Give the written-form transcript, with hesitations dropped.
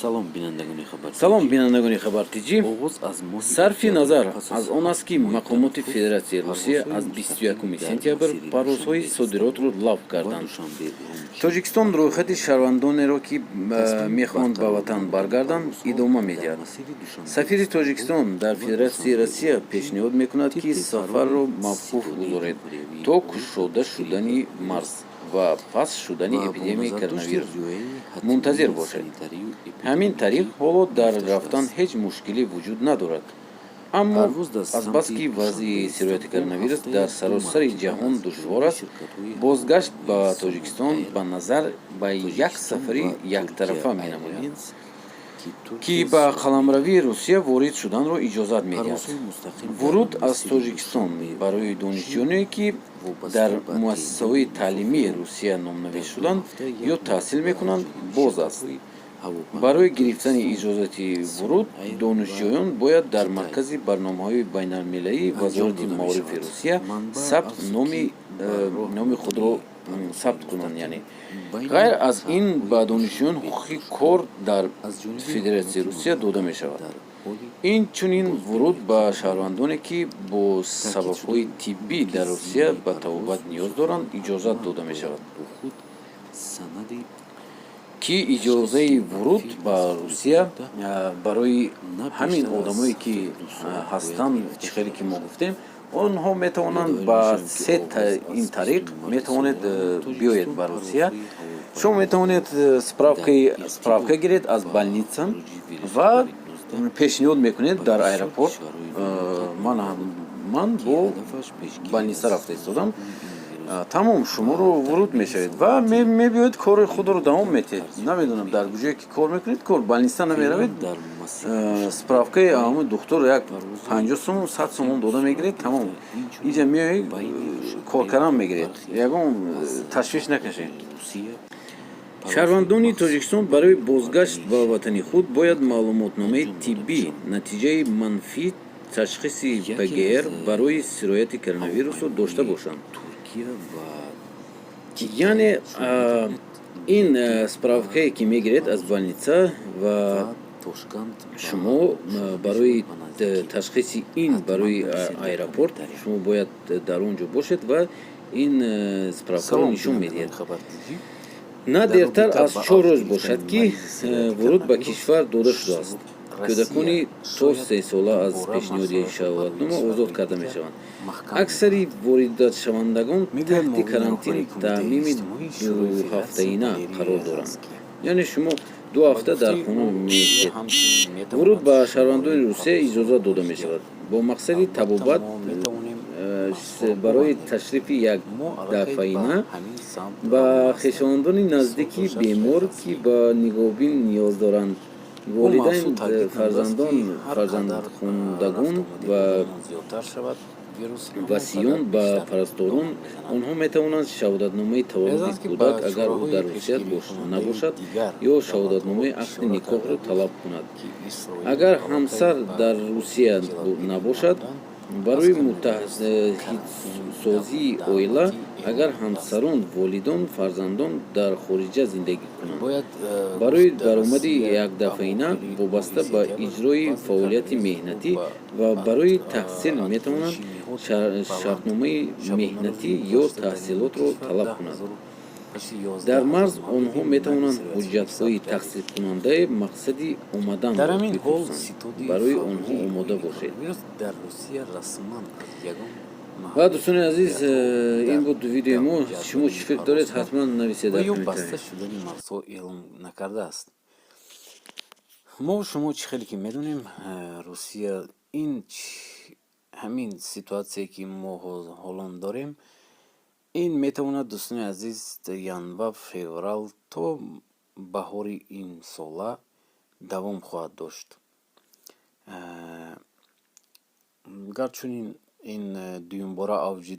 Салом, бинандагони Хабар. Салом, бинандагони Хабар Тиҷӣ. Оғоз аз моҳи Сарфи октябр назар пас аз он аст, ки моҳи мақомоти таваққуф, Федератсияи Русия аз парвозҳои 21 мустақим дар сентябр масири парвозҳои Душанбе содиротро Истанбул лағв ва карданд. Душанбе Урумчи Тоҷикистон рӯйхати шаҳрвандонеро, ки Тасмими мехоҳанд ба барқарор ватан намудани баргарданд, парвозҳо идома дар медиҳад. масири Душанбе Сафири Истанбул Тоҷикистон дар ва Федератсияи Душанбе Россия Урумчи пешниҳод мекунад, ки тибқи сафарро қарори мавқуф Ситодии гузоред Ҷумҳуриявии то оид ба кушода пешгирӣ шудани аз вирус марз ва паст шудани ва бо эпидемияи назардошти коронавирус риояи мунтазир ҳатмии бошед. санитарию Ҳамин тариқ, эпидемиологӣ ҳоло дар гирифта рафтан шудааст. ҳеҷ мушкиле вуҷуд надорад. Аммо Парвоз дар азбаски самти вазъи Душанбе сирояти Истанбул коронавирус ҳафтае дар ду саросари маротиба ҷаҳон аз душвор ҷониби аст, ширкатҳои бозгашт ба ҳавопаймоии Тоҷикистон Сомон ба Эйр, назар ба як Тоҷикистон сафари ва Туркия яктарафа менамояд, Airlines, ки ки Туркия ба содир қаламрави Русия ворид шуданро иҷозат медиҳад. Парвозҳои мустақим дар Вуруд аз масири Тоҷикистон Душанбе барои Урумчи донишҷӯёне, ки вобаста дар ба муассисаҳои теъдоди таълимии мусофирон Русия номнавис дар ду шуданд ҳафта ё як таҳсил маротиба аз мекунанд, ҷониби боз аст. ширкатҳои Барои ҳавопаймоии гирифтани Тоҷикистон, иҷозати Сомон вуруд Эйр ва донишҷӯён бояд дар Китай Маркази барномаҳои байналмилалии анҷом Вазорати дода маорифи мешавад. Русия Манбаъ сабт афзуд, номи ки ба роҳ номи худро мондани парвозҳои сабт кунанд. мустақим Яъне байни ғайр аз ин ба шаҳрҳои донишҷӯён Душанбе ҳуқуқи Тошканд кор дар аз ҷониби Федератсияи ҳукумати Русия дода мамлакат мешавад. дар ҳоли Инчунин вуруд бозбинӣ ба қарор дорад. шаҳрвандоне, ки бо Таъкид сабабҳои шуда тиббӣ буд, ки дар Русия зимни ба парвоз табобат ниёз мусофирон доранд, иҷозат ҳатман дода бояд мешавад, бо худ санади ки иҷозаи ташхисии вуруд манфӣ ба аз ковид Русия 19 барои на ҳамин бештар аз одамое, ки 72 соат бояд ҳастанд, гирифта чӣ хеле шуда ки мо бошад. гуфтем, онҳо метавонанд Ёдоварӣ ба мешавем, ки се оғоз ин аз тариқ 20 марти соли метавонед равон биёед Тоҷикистон ба Русия. парвозҳои Шумо ҳавопаймоиро метавонед дар справка иртибот гиред аз ба больница хуруҷи вируси ва ковид-19 пешниҳод мекунед ба дар бисёр аэропорт. кишварҳои дунё қатъ Ман намуда буд, ман ки бо ҳадафаш пешгирӣ больница аз рафта истодам. нуфузи ин вирус Тамом, шуморо ба вуруд таъмини мешавед ва саломатии мебиёед, кори худро давом миллат метиҳед. арзёбӣ Намедонам, дар мегардад. куҷое ки кор мекунед, кор больница намеравед, Феълан дар масири Душанбе справкаи Дубай ҳамон духтур як парвозҳои 50 сомон, 100 сомон мустақим дода сурат мегиред, тамом. гирифта, инчунин Инҷа меоӣ, байни кор Душанбе кардан ва мегиред, бархе ягон аз ташвиш накашед. шаҳрҳои Русия парвозҳои Шаҳрвандони махсус Тоҷикистон барои барои бозгашт мардуми ба ватани худ бояд шаҳрҳои маълумотномаи анҷом дода тиббӣ, мешаванд. натиҷаи манфии ташхиси Яке ПГР аз барои сирояти коронавирусро дошта ҳавопаймоҳои бошанд. Туркия ва Китай Яъне шумо метавонед ин мегӯед, ки ба справкае, ки мегиред аз парвозҳо больница ва ва Тошканд ба шумо Душанбе барои шавад ба наздикӣ. ташхиси ин Ҳатман барои нависед дар аэропорт комментария. шумо бояд дар он ҷо бошед ва ин справкаро Салом, нишон бинандагони медиҳед. Хабар Тиҷӣ. На Дар дертар робита аз ба 4 авҷ рӯз гирифтани бошад, ки маризи сирояти вуруд ба коронавирус, кишвар дода шудааст. Кӯдакони Россия то шояд 3 сола аз дубора пешниҳоди марзҳояшро барои шаҳодатнома озод кишварҳои карда дигар мешаванд. маҳкам Аксари мекунад. воридшавандагон Мегӯяд таҳти муовини карантин роҳбари Кумитаи таъмими иҷтимоии Шӯрои Федератсия дуҳафтаина Валерий қарор доранд. Рязанский. Яъне шумо ду Ба ҳафта дар гуфтаи хона ӯ, Русия меистед. ҳамчунин Вуруд метавонад ба шаҳрвандони шумораи Русия парвозҳоро иҷозат дода коҳиш диҳад. мешавад бо мақсади Албатта, табобат, мо метавонем марзҳоро барои бубандем. ташрифи Мо аллакай ба якдафъаина, ҳамин самт ба равона ҳастем. хешовандони Мисол наздики бошад бемор, ки Швейтсария. ба нигаҳбон ниёз доранд, Ӯ волидайн, мавзӯъ таъкид намудааст, фарзандон, ки ҳар қадар фарзандхондагон рафтуомади ва одамон зиёдтар шавад, вирус ҳамон қадар васиён ба бештар парасторон. доман мезанад. Онҳо метавонанд шаҳодатномаи таваллуди Рязанский ба кӯдак, агар ӯ чораҳои дар Русия пешгирикунандаи набошад, дигар ё давлатҳо шаҳодатномаи ақди ишора никоҳро карда гуфт, талаб кунад. ки Исроил Агар аллакай ҳамсар ба дар Русия ҷилавгирӣ набошад, намудан аз барои коронавирус карантини муттаҳидсозии оила, давлатӣ агар эълон намудааст. ҳамсарон, волидон, фарзандон дар хориҷа зиндагӣ кунанд, Бояд барои гуфт, дар даромади Россия якдафъаина авохири вобаста моҳи ба сентябр иҷрои вазъи фаъолияти коронавирус рӯ меҳнатӣ ба ва барои таҳсил метавонанд афзоиши ниҳод баланд. шартномаи Шабонарӯзи меҳнатӣ ё гузашта дар ин таҳсилотро кишвар талаб даҳ кунанд. ҳазору почти Дар 11 ҳазор марз онҳо мавриди нави метавонанд сирояти вирус ҳуҷҷатҳои сабт гардид. тасдиқкунандаи мақсади Дар омаданро ҳамин ҳол бипурсанд. ситоди Барои онҳо фаврии омода оиди бошед. коронавирус дар Русия расман аз ягон Ва, дӯстони азиз, маҳдудиятҳо ин дар буд видеои мо. Шумо чӣ ҷадвали фикр доред, парвозҳо ҳатман нависед ва дар ё баста комментария. шудани марзҳо эълон накардааст. Мо шумо чӣ хеле ки медонем, Русия ин ҳамин ситуатсие, ки мо ҳолон дорем, ин метавонад, дӯстони азиз, январ, феврал то баҳори имсола давом хоҳад дошт. Гарчунин ин дуюмбора авҷи